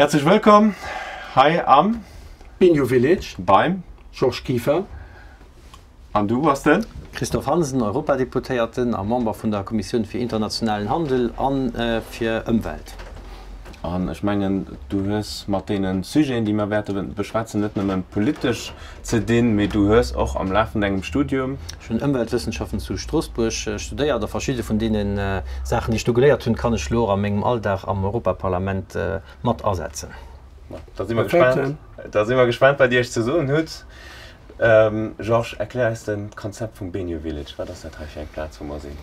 Häerzlech wëllkomm hei am. Bigno Village. Beim. Georges Kieffer. An du bass den? Christophe Hansen, Europadeputéierten a Member vun der Kommissioun fir internationalen Handel a fir Ëmwelt. An ech mengen, du hues mat deene Sujeten, déi mer wäerte beschwätzen, net nëmme politesch ze dinn, mee du hues och am Laf vun dengem Studium. Ech hunn Ëmweltwëssenschaften zu Stroossbuerg studéiert a verschidde vun deene Saachen, déi ech do geléiert hunn, kann ech elo och a mengem Alldag am Europaparlament mat asetzen. Da si mer gespaant, da si mer gespaant, wat Dir iech ze soen hutt. Georges, erklär eis den d'Konzept vum Benio Village. Wat ass dat hei fir eng Plaz, wou mer sinn?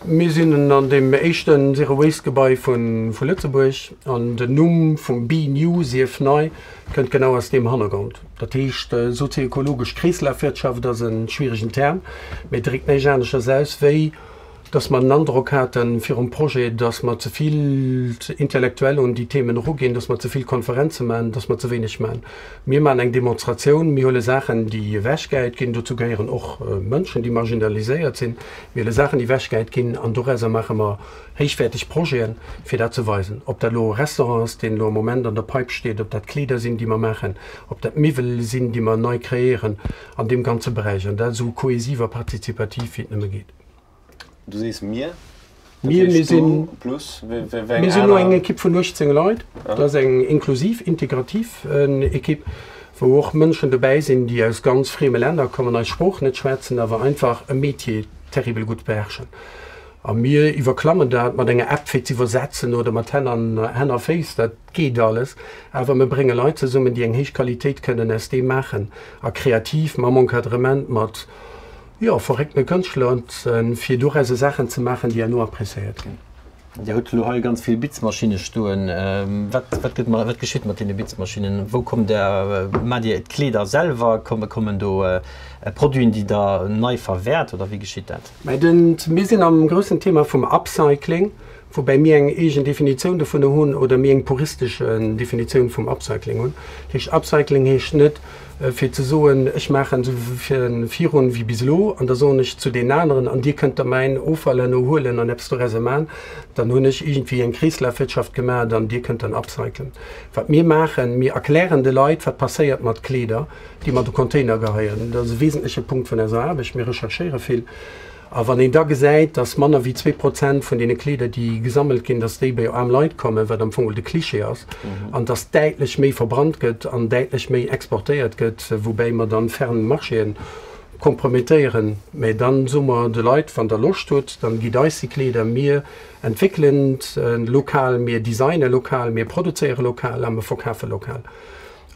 Mir sinn an deem éischten Zero Waste Gebai vu Lëtzebuerg an den Numm vum Be New, Sief nei, kënnt genau aus deem Hannergrond. Dat heescht, sozioekologesch Kreeslafwirtschaft ass e schwieregen Term, mee dréckt näischt aneschters aus wéi, dass mer den Androck hate virum Projet, dass mer ze vill intellektuell un déi Themen eruginn, dass mer ze vill Konferenze maachen, dass mer ze wéineg maachen. Mir maachen eng Demonstratioun, mir huele Saachen, déi ewechgehäit ginn, dozou gehéieren och Mënschen, déi marginaliséiert sinn, mir huele Saachen, déi ewechgehäit ginn an dorauser maache mer héichwäerteg Projeten, fir dat ze weisen. Ob dat elo e Restaurant ass, deen elo am Moment an der Pipe steet, ob dat Kleeder sinn, déi mer maachen, ob dat Miwwel sinn, déi mer nei kreéieren an deem ganze Beräich, an dat esou kohäsiv a partizipativ wéi et nëmme geet. Du sees mir, dat heescht du plus wéi eng aner? Mir sinn elo eng Ekipp vun 18 Leit. Dat ass eng inklusiv, integrativ Ekipp, wou och Mënschen dobäi sinn, déi aus ganz frieme Länner kommen, eis Sprooch net schwätzen, awer einfach e Metier terribel gutt beherrschen. A mir iwwerklammen dat mat enger App fir z'iwwersetzen oder mat Hänn an Hänn a Féiss, dat geet alles. Awer mir brénge Leit zesummen, déi eng héich Qualitéit kënnen aus deem maachen a kreativ mam Encadrement, mat Jo, verréckte Kënschtler, fir dorauser Saachen ze maachen, déi herno appréciéiert ginn. Dir hutt elo hei ganz vill Bitzmaschinne stoen. Wat, wat gëtt, wat geschitt mat deene Bitzmaschinnen? Wou kommt Der, maacht Dir d'Kleeder selwer? Kommen do Produiten, déi Der nei verwäert oder wéi geschitt dat? Mä den, mir sinn am groussen Thema vum Upcycling, woubäi mir eng eegen Definitioun dovunner hunn oder mir eng puristesch Definitioun vum Upcycling hunn. Dat heescht, Upcycling heescht net, fir ze soen, ech maachen esou virun wéi bis elo an da soen ech zu deenen aneren, an dir kënnt da mäin Offall herno huelen an eppes dorauser maachen, dann hunn ech iergendwéi eng Kreeslafwirtschaft gemaach an dir kënnt dann upcyclen. Wat mir maachen, mir erklären de Leit, wat passéiert mat Kleeder, déi mer an de Container geheien. Dat ass e wesentleche Punkt vun eiser Aarbecht. Mir recherchéiere vill. A wann een da gesäit, dass manner wéi 2% vun deene Kleeder, déi gesammelt ginn, dass déi bei aarm Leit kommen, wat am Fong de Cliché ass, an dass däitlech méi verbrannt gëtt an däitlech méi exportéiert gëtt, woubäi mer dann fern Marchéen kompromettéieren, mä dann soe mer de Leit, wann der Loscht hutt, dann gitt eis déi Kleeder, mir entwéckelen lokal, mir designen lokal, mir produzéiere lokal a mir verkafe lokal.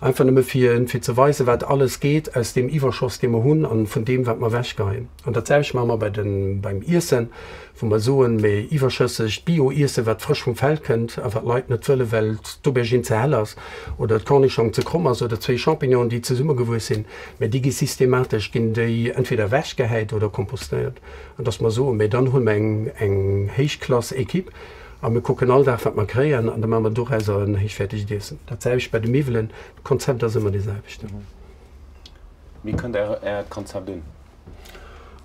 Einfach nëmme fir fir ze weisen, wat alles geet aus deem Iwwerschoss, dee mer hunn an vun deem, wat mer ewechgeheien. An dat selwecht maache mer bei den, beim Iessen, wou mer soen, méi iwwerschëssegt Bio-Iessen, wat frësch vum Feld kënnt a wat d'Leit net wëllen, well d'Aubergine ze hell ass oder d'Cornichong ze kromm ass oder zwéi Champignonen, déi zesummegewuess sinn, mä déi gi systematesch, ginn déi entweder ewechgehäit oder kompostéiert. An dass mer soen, mä dann hu mer eng, eng Héichklass-Equipe, A mir kucken all Dag, wat mer kréien, an da maache mer dorauser en héichwäertegt Iessen. Dat selwecht bei de Miwwelen. D'Konzept ass ëmmer dee selwechten. Wéi kënnt Äert Konzept un?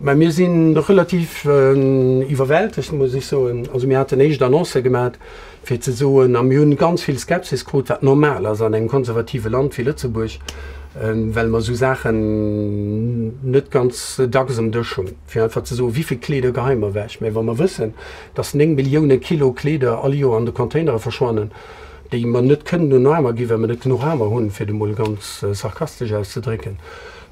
Mä mir si relativ iwwerwältegt, muss ech soen. Also mir haten éischt Annoncë gemaach, fir ze soen, a mir hunn ganz vill Skepsis krut, wat normal ass an engem konservative Land wéi Lëtzebuerg, well mer esou Saachen net ganz dacks um Dësch hunn, fir einfach ze soen, wéi vill Kleeder geheie mer ewech. Mä wa mer wëssen, dass 9 Millioune Kilo Kleeder all Joer an de Containere verschwannen, déi mer net kënnen un Aarmer ginn, well mer net genuch Aarmer hunn, fir et emol ganz sarkastesch auszedrécken,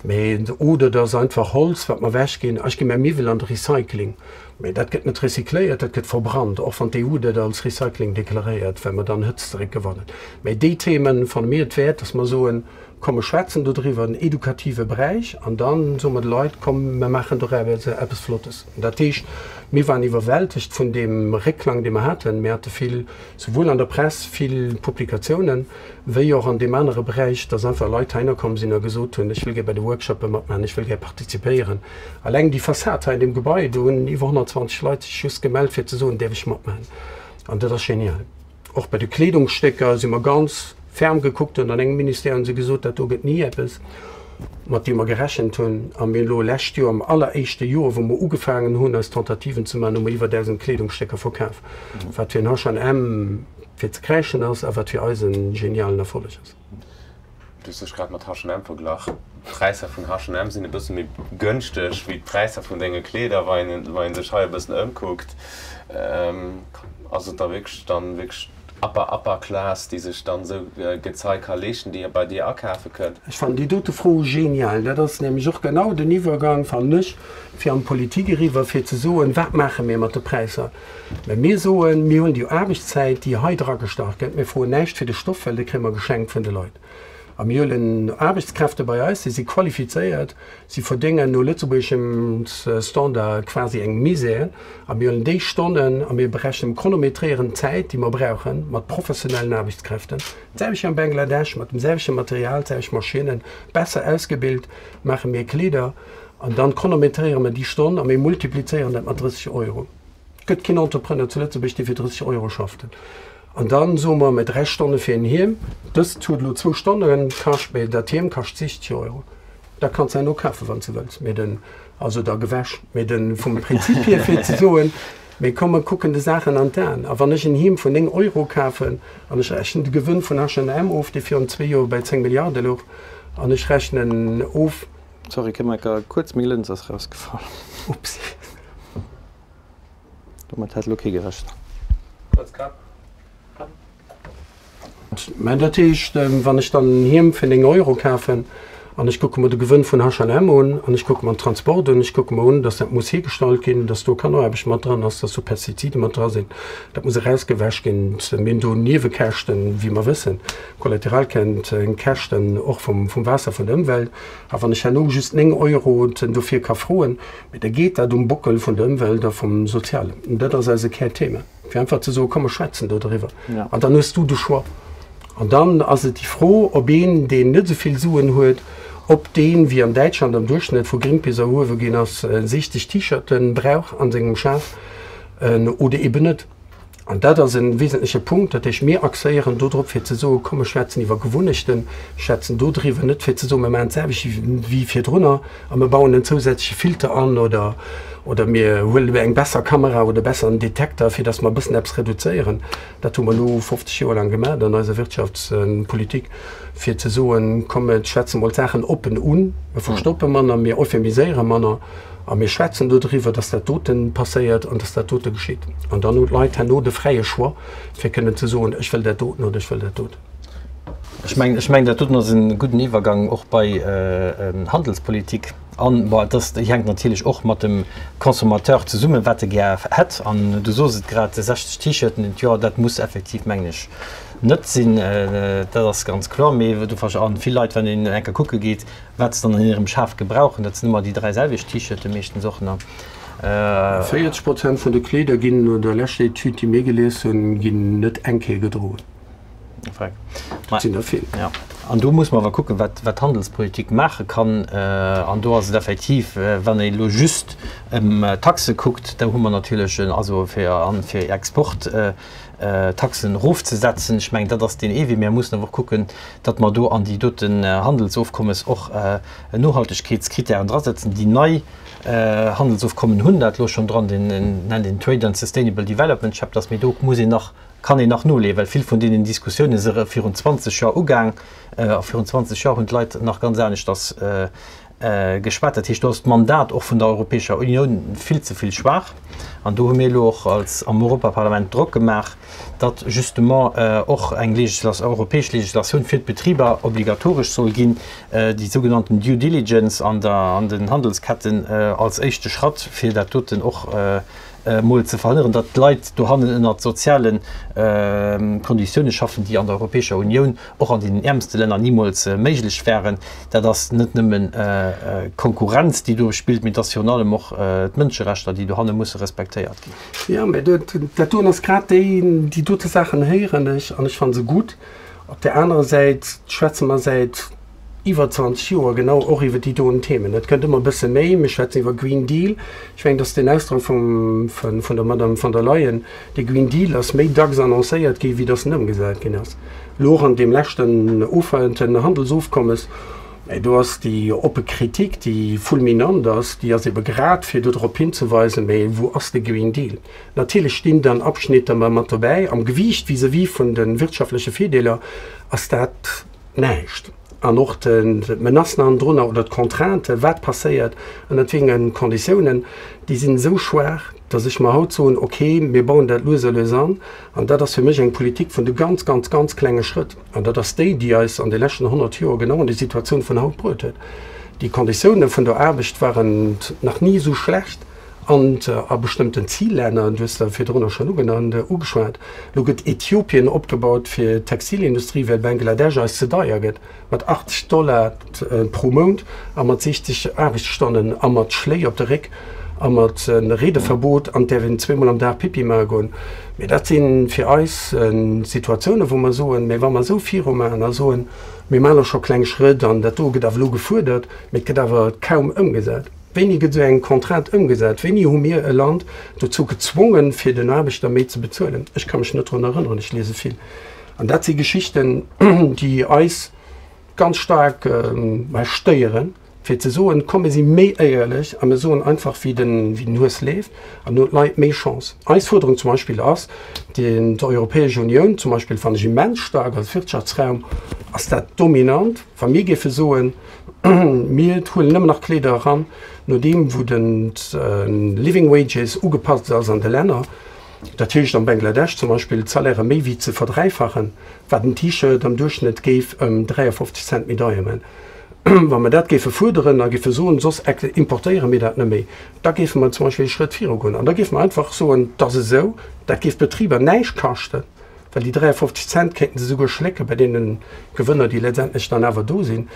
mä oder dass einfach Holz, wat mer ewechginn, ech gi mäi Miwwel an de Recycling, mä dat gëtt net recycléiert, dat gëtt verbrannt, och wann d'EU dat als Recycling deklaréiert, well mer dann Hëtzt zeréckgewannen. Mä déi Themen fanne mir et wäert, dass mer soen, Komm mer schwätzen dodriwwer, en edukative Beräich, an da soe mer de Leit, komm mer maachen dorauser eppes Flottes. Dat heescht, mir waren iwwerwältegt vun deem Réckklang, dee mer haten. Mir hate vill, souwuel an der Press vill Publikatiounen, wéi och an deem anere Beräich, dass einfach Leit heihinner komm sinn a gesot hunn, ech wëll gär bei de Workshoppe matmaachen, ech wëll gär partizipéieren. Alleng déi Fassad hei an deem Gebai, do hunn iwwer 120 Leit sech just gemellt, fir ze soen, däerf ech matmaachen? An dat ass genial. Och bei de Kleedungsstécker si mer ganz ferm gekuckt hunn. An engem Ministère hu se gesot, dat do gëtt ni eppes, mat deem mer gerechent hunn. A mir elo lescht Joer, am alleréischte Joer, wou mer ugefaangen hunn, eis Tentativen ze maachen, hu mer iwwer 1.000 Kleedungsstécker verkaf, wat fir en H&M. fir ze kräischen ass a wat fir eis e genialen Erfolleg ass. Du hues dech grad mat H&M verglach. D'Präisser vun H&M sinn e bësse méi gënschteg wéi d'Präisser vun denge Kleeder, wa een sech hei e bëssen ëmkuckt. Ass et da wierklech dann wierklech upper upper class, déi sech dann esou Gezei ka leeschten, déi bei dir akafe kënnt? Ech fannen déi dote Fro genial. Dat ass nämlech och genau den Iwwergang, fannen ech, fir an d'Politik eriwwer, fir ze soen, Wat maache mir mat de Präisser? Mä mir soen, mir hunn déi Aarbechtszäit, déi hei dragestach gëtt, mir froen näischt fir de Stoff, well dee kréie mer geschenkt vun de Leit. A mir huelen Aarbechtskräfte bei eis, déi si qualifizéiert, si verdéngen no lëtzebuergeschem Standard quasi eng Misär. A mir huelen déi Stonnen a mir berechnen, chronometréieren d'Zäit, déi mer brauchen, mat professionellen Aarbechtskräften, d'selwecht wéi am Bangladesch, mat dem selwechte Material, d'selwecht Maschinnen, besser ausgebilt, maache mir Kleeder an dann chronometréiere mer déi Stonn a mir multiplizéieren dat mat 30 Euro. Et gëtt keen Entrepreneur zu Lëtzebuerg, dee fir 30 Euro schafft. An da soe mer, mä 3 Stonne fir en Hiem, dëst huet elo zwou Stonne kascht, mä dat Hiem kascht 60 Euro. Dat kanns de herno kafen, wann s de wëlls, mä den, also da gewäsch. Mä de vum Prinzip hier, fir ze soen, Mir komme kucken de Saachen an d'Aen. A wann ech en Hiem vun 9 Euro kafen an ech rechnen de Gewënn vun H&M of, dee virun zwee Joer bei 10 Milliarde louch, an ech rechnen of, Sorry, kënne mer enker kuerz, meng Lëns ass rausgefall. Upsi. Domat hat elo kee gerechent. Kuerz Kap. Mä dat heescht, wann ech dann en Hiem fir 9 Euro kafen an ech kucke mer de Gewënn vun H&M un an ech kucke mer den Transport un, ech kucke mer un, datt dat muss hiergestallt ginn, datt do Kanneraarbecht mat dran ass, datt do Pestizide mat dra sinn, dat muss erausgewäsch ginn, mir hunn do Niewekäschten, wéi mer wëssen, Kollateralkäschten och vum Waasser, vun der Ëmwelt. A wann ech herno just 9 Euro dofir ka froen, mä da geet dat um Bockel vun der Ëmwelt a vum Sozialen. Dat ass eise Kärthema. Fir einfach ze soen, komm mer schwätzen do driwwer. An dann hues du de Choix. An dann ass et déi Fro, ob een, deen net esou vill Suen huet, ob deen, wéi an Däitschland am Duerchschnëtt vu Greenpeace erhuewe ginn ass, 60 T-Shirte brauch a sengem Schaf oder eben net. An dat ass e wesentleche Punkt. Dat heescht, mir axéieren do drop, fir ze soen, komm mer schwätzen iwwer Gewunnechten, schwätzen do driwwer, net fir ze soen, mir maachen d'selwecht wéi virdrunner a mir bauen en zousätzleche Filter an oder oder mir huelen eng besser Kamera oder besseren Detekter, fir datt mer e bëssen eppes reduzéieren. Dat hu mer elo 50 Joer laang gemaach an eiser Wirtschaftspolitik, fir ze soen, komm mir schwätze mol d'Saachen oppen un, mir verstoppe manner, mir euphemiséiere manner a mir schwätzen dodriwwer, datt dat dote passéiert an datt dat dote geschitt. An dann hunn d'Leit herno de fräie Choix, fir kënnen ze soen, ech wëll dat doten oder ech wëll dat doten. Ech mengen, ech mengen, dat doten ass e gudden Iwwergang och bei Handelspolitik. An, bon, et ass, hänkt natierlech och mat dem Consommateur zesummen, wat e gär hätt. An du sos et grad, 60 T-Shirten d'Joer, dat muss effektiv, mengen ech, net sinn. Dat ass ganz kloer. Mee du versch-, an vill Leit, wann een eng Kéier kucke geet, wat se dann an hirem Schaf gebrauchen, dat sinn ëmmer déi 3 selwecht T-Shirte meeschtens och, ne? 40 Prozent vun de Kleeder ginn, no der leschter Etüd, déi mir gelies hunn, ginn net eng Kéier gedroen. Dat sinn der vill. Ja. An do muss mer awer kucken, wat d'Handelspolitik maache kann. An do ass et effektiv, wann ee elo just ëm Taxe kuckt, da hu mer natierlech, also fir an fir Exporttaxen erofzesetzen, ech mengen, dat ass deen ee Wee. Mir mussen awer och kucken, datt mer do an déi doten Handelsofkommes och Nohaltegkeetskritären drasetzen. Déi nei Handelsofkommen hunn dat elo schonn dran, deen nennt een Trade and Sustainable Development Chapters, mee do muss een nach kann een nach noleeën, well vill vun deenen Diskussiounen si virun 20 Joer ugaang a virun 20 Joer hunn d'Leit nach ganz aneschters geschwat. Dat heescht, do ass d'Mandat och vun der Europäescher Unioun vill ze vill schwaach. An do hu mir elo och als am Europaparlament Drock gemaach, datt justement och eng europäesch Legislatioun fir d'Betriber obligatoresch soll ginn, déi sougenannten Due Diligence an der an den Handelsketten als éischte Schratt, fir dat doten och emol ze verhënneren, datt d'Leit dohannen ënnert soziale Konditioune schaffen, déi an der Europäescher Unioun, och an deenen äermste Länner, nimools méiglech wären. Dat ass net nëmmen Konkurrenz, déi do spillt, mee et ass virun allem och d'Mënscherechter, déi dohanne musse respektéiert ginn. Jo, mä dat doen ass grad déi, déi dote Saachen héieren ech an ech fanne se gutt. Op där anerer Säit schwätze mer säit iwwer 20 Joer genau och iwwer déi doen Themen. Et kënnt ëmmer e bësse méi. Mir schwätzen iwwer Green Deal. Ech mengen, dass deen Ausdrock vum, vun der Madame von der Leyen, de Green Deal ass méi dacks annoncéiert gi wéi dass en ëmgesat ginn ass. Elo och an deem leschten often Handelsofkommes. Mä do ass déi oppe Kritik, déi fulminant ass, déi ass ebe grad fir do drop hinzeweisen, mä wou ass de Green Deal? Natierlech stinn dann Abschnitter mat dobäi. Am Gewiicht vis-à-vis vun de wirtschaftleche Virdeeler ass dat näischt. An och d'Menacen hannendrunner oder d'Contrainten, wat passéiert, ënnert wéi enge Konditiounen, déi sinn esou schwaach, datt ech mer haut soen, okay, mir bauen dat lues a lues an. An dat ass fir mech eng Politik vun de ganz, ganz, ganz klenge Schrëtt. An dat ass déi, déi eis an de leschten 100 Joer genau an déi Situatioun vun haut bruet huet. Déi Konditioune vun der Aarbecht waren nach ni esou schlecht an a bestëmmten Zillänner, du hues der virdrunner schonn ugenannt, ugeschwat. Elo gëtt Äthiopien opgebaut fir d'Textilindustrie, well Bangladesch eis ze deier gëtt, mat 80 Dollar pro Mount a mat 60 Aarbechtsstonnen a mat Schléi op de Réck a mat Reedeverbot an et däerf een zweemol am Dag Pipi maache goen. Mee dat si fir eis Situatiounen, wou mer soen, mä wa mer esou virumaachen a soen, mir maachen elo scho kleng Schrëtt an dat do gëtt awer elo gefuerdert, mee et gëtt awer kaum ëmgesat. Wéini gëtt esou eng Contrainte ëmgesat? Wéini hu mir e Land dozou gezwongen, fir den Aarbechter méi ze bezuelen? Ech ka mech net drun erënneren, ech liese vill. An dat si Geschichten, déi eis ganz staark stéieren, fir ze soen, komm mir si méi éierlech a mir soen einfach wéi den wéi den Hues leeft an hunn d'Leit méi Chance. Eis Fuerderung zum Beispill ass, déi d'Europäesch Unioun zum Beispill fannen ech immens staark als Wirtschaftsraum ass dat dominant, wa mir géife soen, mir huelen nëmmen nach Kleeder eran no deem wou den Living Wages ugepasst ass an de Länner, dat heescht am Bangladesch zum Beispill d'Salairë méi wéi ze verdräifachen, wat en T-Shirt am Duerchschnëtt géif ëm 53 Cent méi deier man. Wa mer dat géife fuerderen a géife soen, soss importéiere mir dat net méi, da géife mer zum Beispill ee Schrëtt virugoen. An da géife mer einfach soen, 't ass esou, dat géif d'Betriber näischt kaschten, well déi 53 Cent kéinten se souguer schlécke bei deene Gewënner, déi letztendlech dann awer do sinn.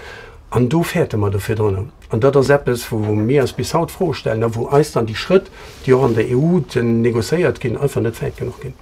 An do fäerte mer do virdrunner. An dat ass eppes, wou mir eis bis haut Froe stellen a wou eis dann déi Schrëtt, déi och an der EU négociéiert ginn, einfach net wäit genuch ginn.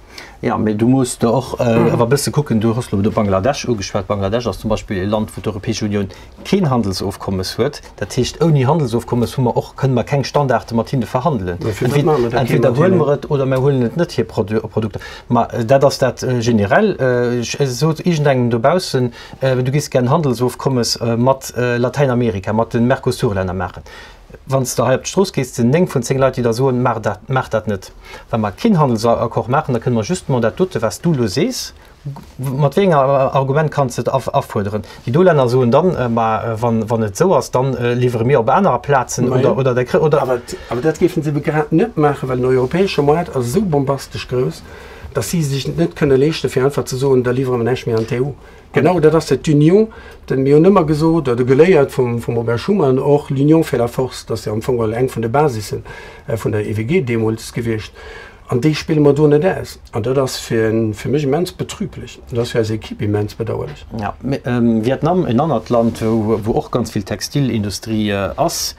Jo, mee du muss do och awer e bësse kucken, du hues elo do Bangladesch ugeschwat. Bangladesch ass zum Beispill e Land, wou d'Europäesch Unioun keen Handelsofkommes huet. Dat heescht, ouni Handelsofkommes hu mer och, kënne mer keng Standarde mat hinne verhandelen. Entweder huele mer et oder mer huelen et net, hir Produkter. Ma dat ass dat generell. Ech sot iergendengem dobaussen, du géifs gär en Handelsofkommes mat Latäinamerika, mat de Mercosur-Länner maachen. Wann s de hei op d'Strooss gees, sinn 9 vun 10 Leit, déi der soen, Maach dat, maach dat net. Wa mer keen Handelsaccord maachen, da kënne mer justement dat dote, wat s du elo sees, mat wéi engem Argument kanns de et afuerderen? Déi do Länner soen dann, Ma wann, wann et esou ass, da liwwere mir op anerer Plazen oder, oder der kri, oder. Awer, awer dat géifen se ebe grad net maachen, well den europäesche Moart ass esou bombastesch grouss, datt si sech et net kënne leeschten, fir einfach ze soen, da liwwere mer näischt méi an d'EU. Genau dat ass et, d'Union, denn mir hunn ëmmer gesot oder geléiert vum Robert Schuman och, l'union fait la force, dat ass jo am Fong geholl eng vun de Basisse vun der EWG deemools gewiescht, an déi spille mer do net aus. An dat ass fir mech immens betrüblech, dat ass fir eis Equipe immens bedauerlech. Jo, Vietnam, en anert Land, wou och ganz vill Textilindustrie ass,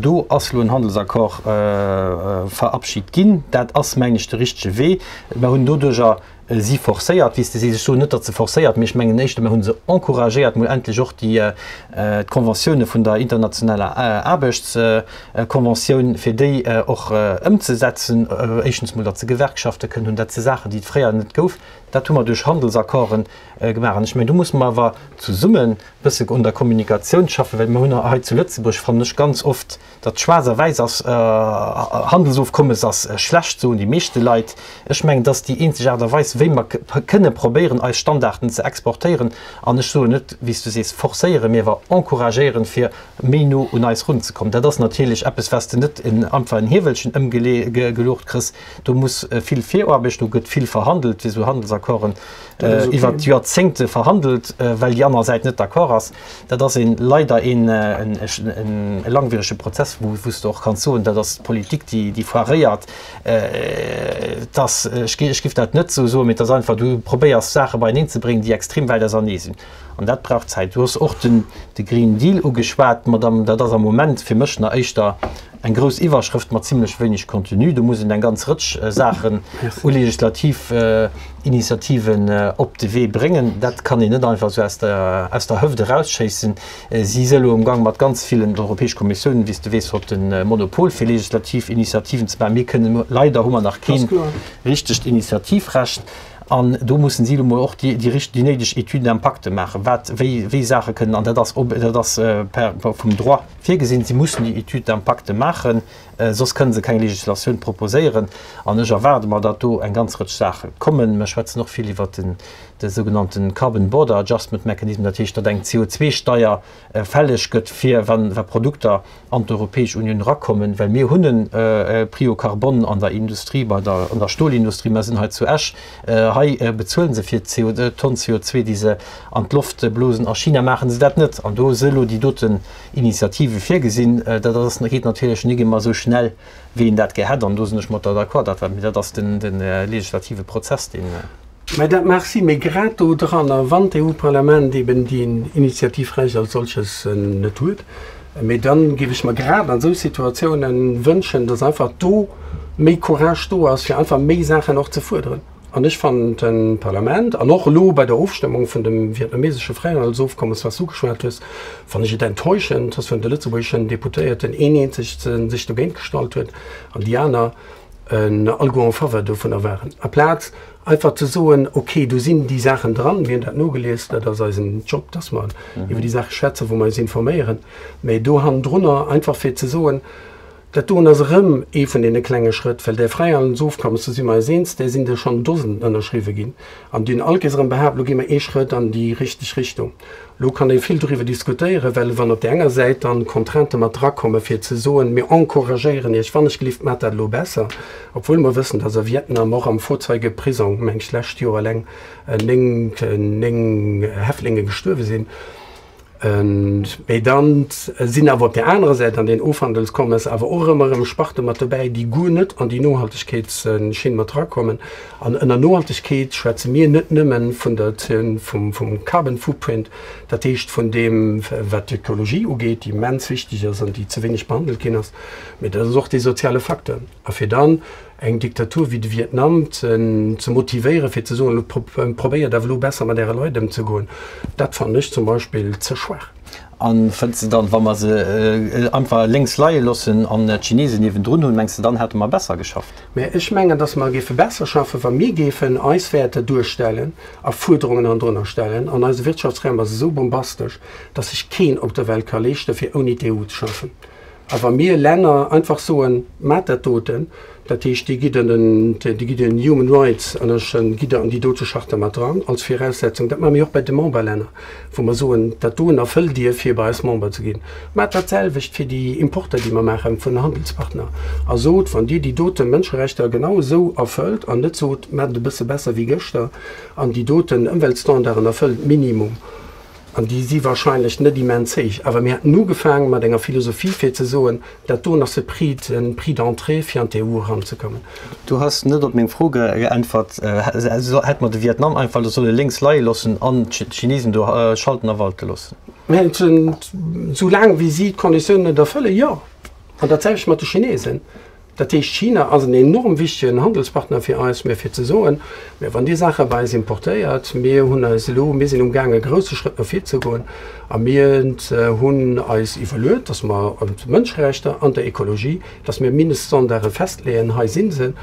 do ass elo en Handelsaccord verabschit ginn. Dat ass, mengen ech, de richtege Wee. Mer hunn doduerjer si forcéiert, wéi s de sees, ech soen net, datt se forcéiert, mee ech mengen éischter, mer hu se encouragéiert, mol endlech och déi d'Conventioune vun der internationaler Aarbechtsconventioun, fir déi och ëmzesetzen, éischtens mol, datt se Gewerkschafte kënnen hunn, dat si Saachen, déi et fréier net gouf, dat hu mer duerch Handelsaccorden gemaach. An ech mengen, do musse mer awer zesummen e bësse un der Kommunikatioun schaffen, well mer hunn hei zu Lëtzebuerg, fannen ech, ganz oft Datt schwaarz a wäiss ass, Handelsofkommes ass schlecht, soen déi meeschte Leit. Ech mengen, et ass déi eenzeg Aart a Weis, wéi mer kënne probéieren, eis Standarden ze exportéieren. An ech soen net, wéi s du sees, forcéieren, mee awer encouragéieren, fir méi no un eis runzekommen. Dat ass natierlech eppes, wat s de net einfach en Hiewelchen ëmgeluecht kriss. Do muss vill Viraarbecht, do gëtt vill verhandelt, fir esou Handelsaccorden iwwert Joerzéngte verhandelt, well déi aner Säit net d'accord ass. Dat ass een, leider een, e langwierege Prozess, wou s de och kanns soen, dat ass d'Politik, déi foiréiert. Et ass, ech géif dat net esou soen, mee et ass einfach, du probéiers Saache beieneen ze bréngen, déi extrem wäit ausernee sinn. An dat brauch Zäit. Du hues och den de Green Deal ugeschwat, Madame. Dat ass am Moment fir mech nach éischter eng grouss Iwwerschrëft mat zimlech wéineg Contenu. Do muss een eng ganz Rëtsch Saachen u legislativ Initiativen op de Wee bréngen. Dat kann een net einfach esou aus der, aus der Hëft erausschéissen. Si si elo amgang mat ganz villen, d'Europäesch Kommissioun, wéi s de weess, huet de Monopol fir legislativ Initiativen ze maachen. Mir kënnen, leider hu mer nach keen richtegt Initiativrecht. An do mussen si elo mol och déi, déi richt-, déi néideg Études d'impacte maachen, wat wéi, wéi Saache kënnen, an dat ass ob, dat ass per, vum Droit virgesinn, si mussen déi Études d'impacte maachen, soss kënne se keng Législatioun proposéieren. An ech erwaarde mer, datt do eng ganz Rëtsch Saache kommen. Mir schwätzen och vill iwwert den, de sougenannte Carbon Border Adjustment Mechanism, dat heescht, datt eng CO2-Steier fälleg gëtt, fir wa, wa Produkter an d'Europäesch Unioun erakommen, well mir hunn e Prix au carbone an der Industrie, bei der, an der Stolindustrie, mer sinn hei zu Esch, hei bezuele se fir d'Tonn CO2, déi se an d'Loft blosen. A China maache se dat net. An do si elo déi doten Initiative virgesinn. Dat ass, geet natierlech nik ëmmer esou schnell, wéi een dat gär hätt. An do sinn ech mat der d'accord, dat, mee dat ass den, de legislative Prozess, deen. Mä dat mag sinn, mee grad do dran, a wann d'EU-Parlament eben déi Initiativrecht als solches net huet, mee dann géif ech mer grad an esou Situatiounen wënschen, dass einfach do méi Courage do ass, fir einfach méi Saachen och ze fuerderen. An ech fannen d'Parlament, an och elo bei der Ofstëmmung vun dem vietnamesesche Fräihandelsofkommes, wat s du ugeschwat hues, fannen ech et enttäuschend, dass vun de lëtzebuergeschen Deputéierten een eenzegste sech dogéint gestallt huet an déi aner alleguer en faveur dovunner waren, aplaz einfach ze soen, okay, do sinn déi Saachen dran, mir hunn dat nogelies, dat ass eisen Job, dass mer iwwer déi Saache schwätzen, wou mer eis informéieren, mä do hannendrunner einfach fir ze soen, dat doen ass erëm ee vun deene klenge Schrëtt, well där Fräihandelsofkommes, do si mer eis eens, där sinn der schonn Dosenden ënnerschriwwe ginn an déi hunn all Kéiers erëm behaapt, elo gi mer ee Schrëtt an déi richteg Richtung. Elo kann ee vill doriwwer diskutéieren, well wann op där enger Säit dann Contraintë mat drakomme fir ze soen, mir encouragéieren Iech, wannechgelift maacht dat elo besser, obwuel mer wëssen, dass a Vietnam och am Vorzeigeprisong, meng ech, d'lescht Joer eleng 9, 9 Häftlinge gestuerwe sinn. Mee dann sinn awer op där anerer Säit an den Ofhandelskommes awer och ëmmer erëm Sparte mat dobäi, déi guer net an déi Nohaltegkeetsschinn mat drakommen. An ënner Nohaltegkeet schwätze mir net nëmme vun der, vum, vum Carbon Footprint, dat heescht vun deem, wat d'Ökologie ugeet, déi immens wichteg ass an déi ze wéineg behandelt ginn ass, mee dat ass och dee soziale Facteur. A fir dann eng Diktatur wéi de Vietnam ze motivéieren, fir ze soen, probéiert awer elo besser mat Äre Leit ëmzegoen, dat fannen ech zum Beispill ze schwaach. A fënns de dann, wa mer se einfach lénks leie loossen an d'Chinesen niewendrun hunn, mengs de dann hätte mer besser geschafft? Mä ech mengen, datt mer géife besser schaffen, wa mir géifen eis Wäerter duerstellen a Fuerderungen hannendrunner stellen. An eise Wirtschaftsraum ass esou bombastesch, datt sech keen op der Welt ka leeschten, fir ouni d'EU ze schaffen. A wa mir Länner einfach soen, Maacht dat doten, dat heescht, Dir gitt an den, Dir gitt en Human Rights an gitt Der an déi dote Charta mat dran als Viraussetzung, dat maache mir och bei de Memberlänner, wou mer soen, dat doen erfëllt Dir, fir bei eis Member ze ginn. Maacht dat selwecht fir déi Importer, déi mer maache vun Handelspartner a sot, wann Dir déi dote Mënscherechter genau esou erfëllt an net sot, maacht et e bësse besser wéi gëschter an déi doten Ëmweltstandarden erfëllt, minimum, An déi si wahrscheinlech net immens héich. Awer mir haten ugefaange mat enger Philosophie fir ze soen, dat doen ass de Prix, den Prix d'entrée fir an d'EU eranzekommen. Du has net op meng Fro geäntwert. Hätt mer de Vietnam einfach solle lénks leie loossen an d'Chinesen do schalten a walte loossen? Mä esou laang wéi si d'Konditiounen net erfëllen, jo. An dat selwecht mat de Chinesen. Dat heescht, China ass en enorm wichtegen Handelspartner fir eis, mä fir ze soen, mä wann Dir Saache bei eis importéiert, mir hunn eis elo, mir sinn umgaangen e grouse Schrëtt no vir ze goen a mir hunn eis iwwerluet, dass mer an de Mënscherechter, an der Ekologie, dass mir Mindeststandarde festleeën, hei si se,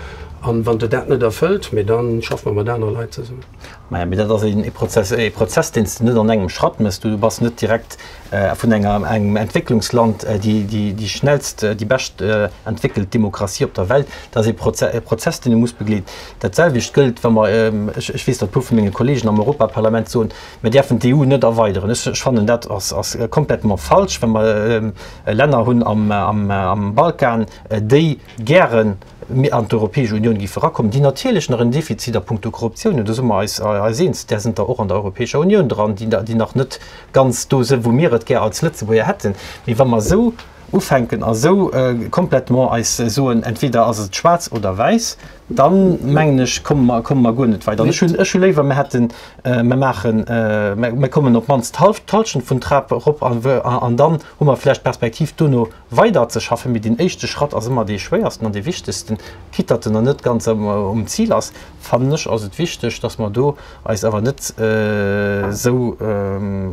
an wann Der dat net erfëllt, mä da schaffe mer mat anere Leit zesummen. Maja, mee dat ass ee Prozess, ee Prozess, deen s de net an engem Schratt méchs. Du bass net direkt vun enger, engem Entwécklungsland déi, déi, déi schnellst, déi bescht entwéckelt Demokratie op der Welt. Dat ass ee Proze, e Prozess, deen e muss begleeden. Dat selwecht gëllt, wa mer, ech, ech weess, datt e puer vu menge Kollegen am Europaparlament soen, mir däerfen d'EU net erweideren. Ech, ech fannen, dat ass, ass complètement falsch, wa mer Länner hunn am, am, am Balkan, déi gären, mir an d'Europäesch Unioun géife erakommen, déi natierlech nach en Defizit a puncto Korruptioun hunn, do si mer eis eis eens, där sinn der och an der Europäescher Unioun dran, déi déi nach net ganz do sinn, wou mir et gär als Lëtzebuerger hätten. Mee wa mer esou ufänken a esou complètement eis soen, entweder ass et schwaarz oder wäiss, dann, mengen ech, komme mer komme mer guer net weider. An ech hunn ech hu léiwer, mir hätten, mir maachen, mir kommen op d'mannst d'Half d'Halschent vun Trap erop an an dann hu mer vläicht d'Perspektiv duerno, weider ze schaffen, mee deen éischte Schratt ass ëmmer dee schwéiersten an dee wichtegsten, quitte datt en nach net ganz um Zil ass, fannen ech, ass et wichteg, datt mer do eis awer net esou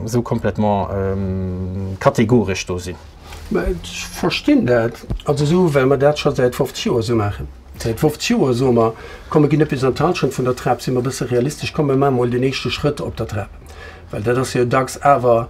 esou complètement kategoresch do sinn. Mä ech verstinn dat, also esou well mer dat scho säit 50 Joer esou maachen. Säit 50 Joer soe mer, komm mir ginn net bis an d'Halschent vun der Trap, si mer e bësse realistesch, komm mir maache mol den éischte Schrëtt op der Trap. Well dat ass jo dacks awer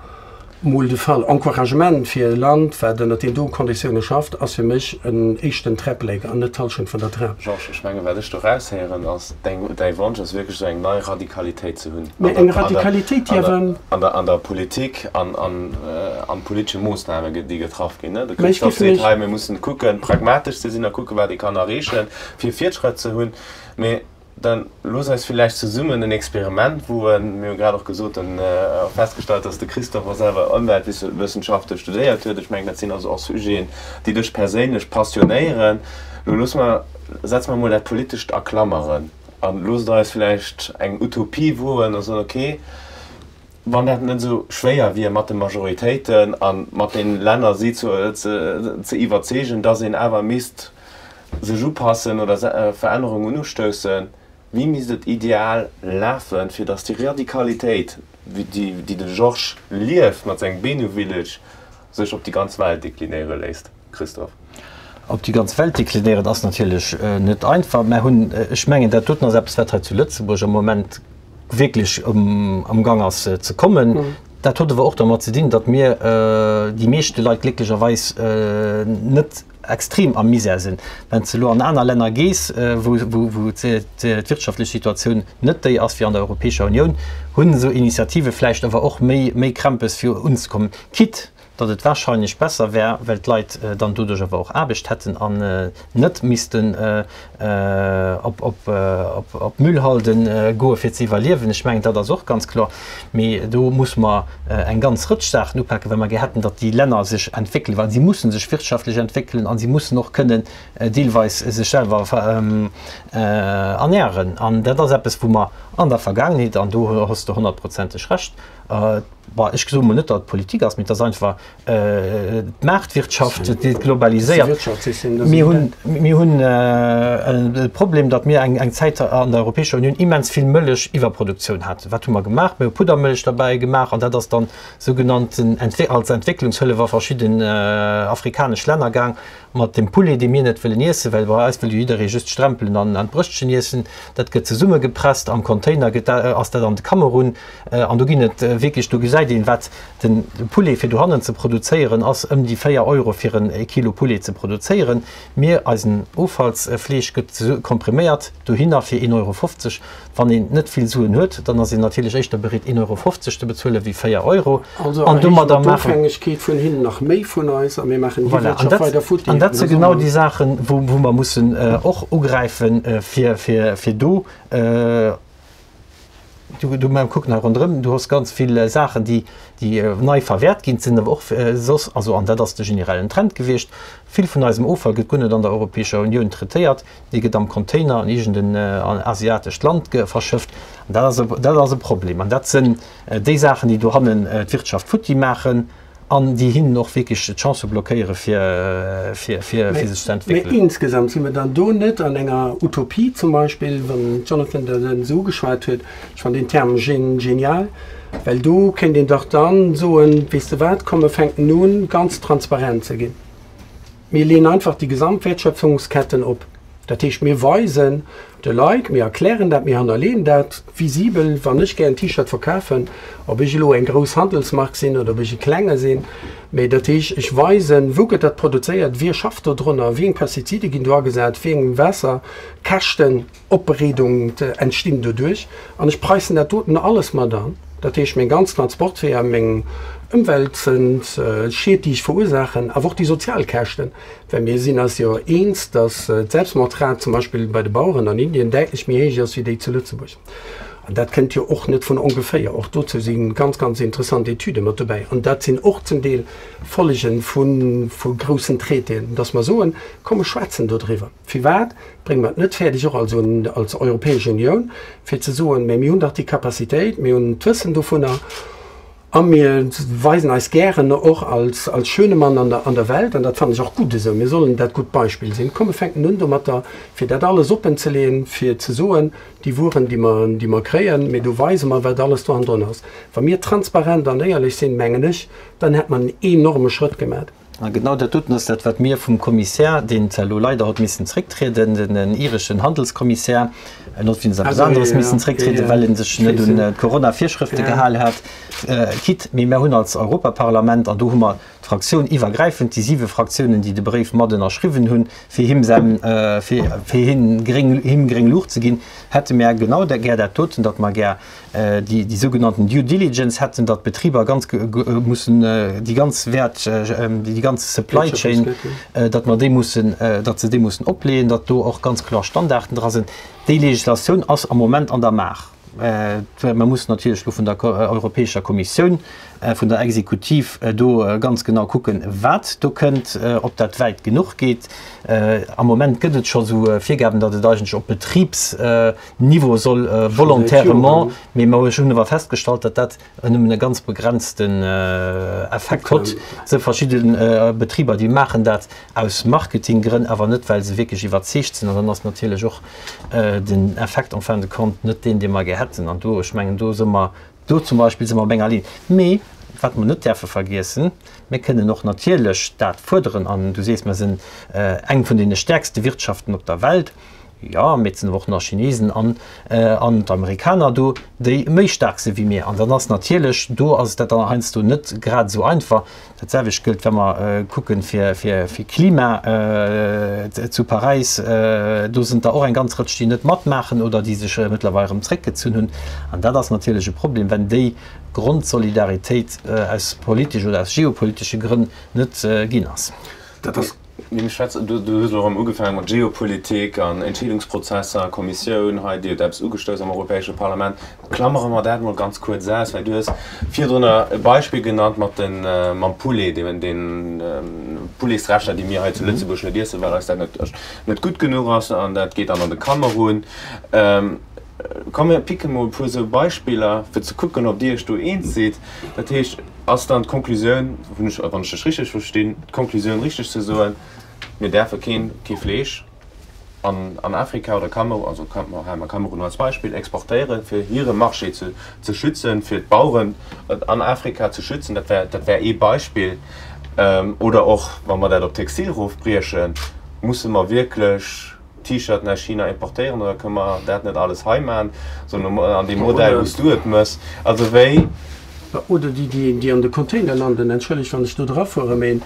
mol de Fall. Encouragement fir e Land, wat ënnert deenen do Konditioune schafft, ass fir mech en éischten Träpplek an net d'Halschent vun der Trap. Georges, ech mengen, wat ech do eraushéieren, ass, däi Wonsch ass wierklech esou eng nei Radikalitéit ze hunn Mä eng Radikalitéit, déi awer. an der Politik an an politesche Moossnamen, déi getraff ginn. De Christophe seet hei, mir mussen kucken, pragmatesch ze sinn a kucken, wat ee kann erreechen, fir Fortschrëtt ze hunn. Mee da looss eis villäicht zesummen en Experiment woen. Mir hu grad och gesot an festgestallt, dass de Christophe och selwer Ëmweltwëssenschafte studéiert huet. Ech mengen, dat sinn also och Sujeten, déi dech perséinlech passionéieren. Lo loosse mer, setze mer emol dat Politescht a Klammeren a loosst eis villäicht eng Utopie woen a soen, okay, wann dat net esou schwéier wier mat de Majoritéiten a mat de Länner si ze iwwerzeegen, dass een awer misst sech upassen oder Verännerungen ustoussen, wéi misst et ideal lafen, fir dass déi Radikalitéit, déi de Georges lieft mat sengem Benu Village, sech op déi ganz Welt deklinéiere léisst? Christophe. Op déi ganz Welt deklinéieren ass natierlech net einfach. Mä hunn, ech mengen, dat doten ass eppes, wat hei zu Lëtzebuerg am Moment wierklech am Gang ass ze kommen. Dat huet awer och dermat ze dinn, datt mir, déi meeschte Leit glécklecherweis net extrem am Misär sinn. Wann s de elo an aner Länner gees, wou d'wirtschaftlech Situatioun net déi ass wéi an der Europäescher Unioun, hunn esou Initiative vläicht awer och méi Krämpes fir unzekommen, quitte datt et wahrscheinlech besser wär, well d'Leit dann doduerch awer och Aarbecht hätten an net missten op d'Müllhalde goe fir ze iwwerliewen. Ech mengen, dat ass och ganz kloer. Mee do muss mer eng ganz Rëtsch Saachen upaken, well mer gär hätten, datt déi Länner sech entwéckelen, well si musse sech wirtschaftlech entwéckelen a si mussen och kënnen deelweis sech selwer ernären. An dat ass eppes, wou mer an der Vergaangenheet, an do hues de honnertprozenteg Recht, Bon, ech soe mol net, datt et Politik ass, mee et ass einfach d'Maartwirtschaft, déi globaliséiert. Mir hunn, mir hunn e Problem, datt mir eng, eng Zäit an der Europäescher Unioun immens vill Mëllech-Iwwerproduktioun haten. Wat hu mer gemaach? Mir hu Puddermëllech derbäi gemaach an dat ass dann sougenannten als Entwécklungshëllef a verschidden afrikanesch Länner gaang mat dem Poulet, dee mir net wëllen iessen, well bei eis wëll jo jidderee just d'Strempelen an d'Brëschtchen iessen. Dat gëtt zesummegepresst am Container, gëtt dat, ass dat an de Kamerun. An do ginn et wierklech, do gesäit een, wat den Poulet fir dohannen ze produzéieren ass, ëm déi 4 Euro fir en Kilo Poulet ze produzéieren. Mir, eisen Offallsfleesch gëtt kompriméiert dohinner fir 1,50 Euro. Wann een net vill Suen huet, dann ass een natierlech éischter bereet 1,50 Euro ze bezuelen, wéi 4 Euro. Also An domadder maachen. D'Ofhängegkeet vun hinnen nach méi vun eis a mir maachen hir Wirtschaft weider futti. An dat si genau déi Saachen, wou mer mussen och ugräifen, fir do, du, mer kucken hei ronderëm, du hues ganz vill Saachen, déi nei verwäert ginn, sinn awer och soss, also an dat ass de generellen Trend gewiescht, vill vun eisem Offall gëtt guer net an der Europäescher Unioun traitéiert. Dee gëtt am Container an iergend en asiatescht Land verschëfft. An dat ass e, dat ass e Problem. An dat sënn déi Saachen, déi dohannen d'Wirtschaft futti maachen an déi hinnen och wierklech d'Chancë blockéiere fir, fir, fir, fir sech ze entwéckelen. Mä insgesamt si mer dann do net an enger Utopie zum Beispill, wann den Jonathan dat esou ugeschwat huet. Ech fannen deen Term genial, well do kéint een dach dann soen, weess de wat, komm mer fänken un ganz transparent ze ginn. Mir leeën einfach déi gesamt Wertschöpfungsketten op. Dat heescht, mir weisen de Leit, mir erklären dat, mir hannerleeën dat visibel, wann ech gär en T-Shirt verkafen, ob ech elo eng grouss Handelsmark sinn oder ob ech e klenge sinn, mä dat heescht, ech weisen, wou gëtt dat produzéiert, wie schafft do drënner, wéi eng Pestizide ginn do agesat, wéi eng Waasserkäschten. Opbereedung entstinn doduerch an ech preisen dat doten alles mat an. Dat heescht meng ganz Transportweeër, meng Ëmweltschied déi ech verursaachen, awer och déi sozial Käschten, well mir sinn eis jo eens, datt d'Selbstmordrat zum Beispill bei de Baueren an Indien däitlech méi héich ass wéi déi zu Lëtzebuerg. An dat kënnt jo och net vun ongeféier. Och dozou si ganz, ganz interessant Etüde mat dobäi. An dat sinn och zum Deel Follege vu groussen Traitéen, datt mer soen, komm mer schwätzen dodriwwer. Firwat brénge mer et net fäerdeg, och als als Europäesch Unioun, fir ze soen, mä mir hunn dach déi Capacitéit, mir hunn d'Wëssen dovunner a mir weisen eis gären och als als Schönemann an der an der Welt, an dat fannen ech och gutt esou, mir sollen dat gutt Beispill sinn. Komm, mir fänken un domatter, fir dat alles oppen ze leeën, fir ze soen, déi Wueren, déi mer déi mer kréien, mä do weise mer, wat alles do hannendrun ass. Wa mir transparent an éierlech sinn, mengen ech, dann hätt mer en enorme Schrëtt gemaach. A genau dat doten ass dat, wat mir vum Kommissär, deen zwar elo leider hott missen zrécktrieden, den ireschen Handelskommissär, en hott wéinst eppes aneres missen zrécktrieden, well en sech net un d'Corona-Virschrëfte gehal hat, quitte, mee mir hunn als Europaparlament, an do hu mer d'Fraktioun iwwergräifend, déi siwe Fraktiounen, déi de Bréif mat ënnerschriwwen hunn, fir him säin, fir him gréng Luucht ze ginn, hätte mär genau gär dat doten, datt mer gär déi déi sougenannten Due Diligence hätten, datt d'Betriber ganz mussen déi ganz Wäert, déi ganz Supply Chain, datt mer déi mussen, datt se déi mussen opleeën, datt do och ganz kloer Standarden dra sinn. Déi Legislatioun ass am Moment an der Maach. Mer mussen natierlech elo vun der Europäescher Kommissioun, vun der Exekutiv do ganz genau kucken, wat do kënnt, ob dat wäit genuch geet. Am Moment gëtt et scho sou Virgaben, datt et eigentlech op Betribsniveau soll volontairement, mee mer hunn awer festgestallt, datt dat nëmmen e ganz begrenzten Effekt hott. Et si verschidde Betriber, déi maachen dat aus Marketinggrënn, awer net, well se wierklech iwwerzeegt sinn. An dann ass natierlech och den Effekt en fin de compte net deen, dee mer gär hätten. An do, ech mengen, do si mer, do zum Beispill si mer op enger Linn. Mee wat mer net däerfe vergiessen, Mir kënnen och natierlech dat fuerderen, an du sees, mer sinn eng vun deene stäerkste Wirtschaften op der Welt, jo, mee et sinn awer och nach Chinesen an an d'Amerikaner do, déi méi staark si wéi mir. An dann ass natierlech, do ass dat dann heiansdo net grad esou einfach. Dat selwecht gëllt, wa mer kucken fir fir Klima zu Paräis. Do sinn der och eng ganz Rëtsch, déi net matmaachen oder déi sech mëttlerweil erëm zréckgezunn hunn. An dat ass natierlech e Problem, wenn déi Grondsolidaritéit aus politesch oder aus geopolitesche Grënn net ginn ass. Dat ass. Mir schwätzen, du hues elo erëm ugefaange mat Geopolitik an Entscheedungsprozesser, Kommissioun hei, Dir hutt eppes ugestouss am Europäesche Parlament. Klammere mer dat mol ganz kuerz aus, well du hues virdrunner e Beispill genannt mat den, mam Poulet, deen, deen Pouletsreschter, déi mir hei zu Lëtzebuerg net iessen, well eis dat net, net gutt genuch ass an dat geet dann an de Kamerun. Komm mir picke mol e puer esou Beispiller, fir ze kucken, ob Dir Iech do eens sidd. Dat heescht, ass dann d'Konklusioun, hunn ech, wann ech dech richteg verstinn, d'Konklusioun richteg ze soen, mir däerfe keen, kee Fleesch an, an Afrika oder Kamerun, also hale mer Kamerun als Beispill, exportéieren, fir hire Marché ze, ze schützen, fir d'Baueren an Afrika ze schützen. Dat wär, dat wär ee Beispill. Oder och, wa mer dat op Textil erofbriechen, musse mer wierklech, T-Shirten aus China importéieren oder kënne mer dat net alles hei maachen, sou nom an deem Modell wou s du et mëss? Also wéi. Oder déi, déi, déi an de Container landen, entschëllegt wann ech do drafuere, mee,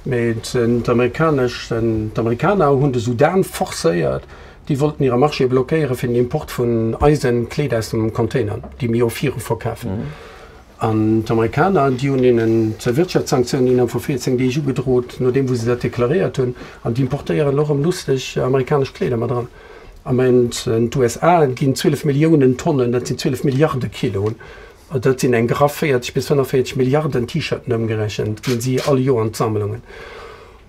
mee d'amerikanesch, d'Amerikaner hunn de Sudan forcéiert, déi wollten hire Marché blockéiere fir den Import vun eisen Kleeder aus dem Container, déi mir jo viru verkafen. An d'Amerikaner, déi hunn hinnen d'Wirtschaftssanktiounen innerhalb vu 14 Deeg ugedrot, nodeem wou se dat deklaréiert hunn. An déi importéieren elo erëm lustig amerikanesch Kleeder mat eran. Am d'USA ginn 12 Milliounen Tonnen, dat sinn 12 Milliarde Kiloen, dat sinn eng graff 40 bis 45 Milliarden T-Shirten ëmgerechent, ginn si all Joer an d'Sammlungen.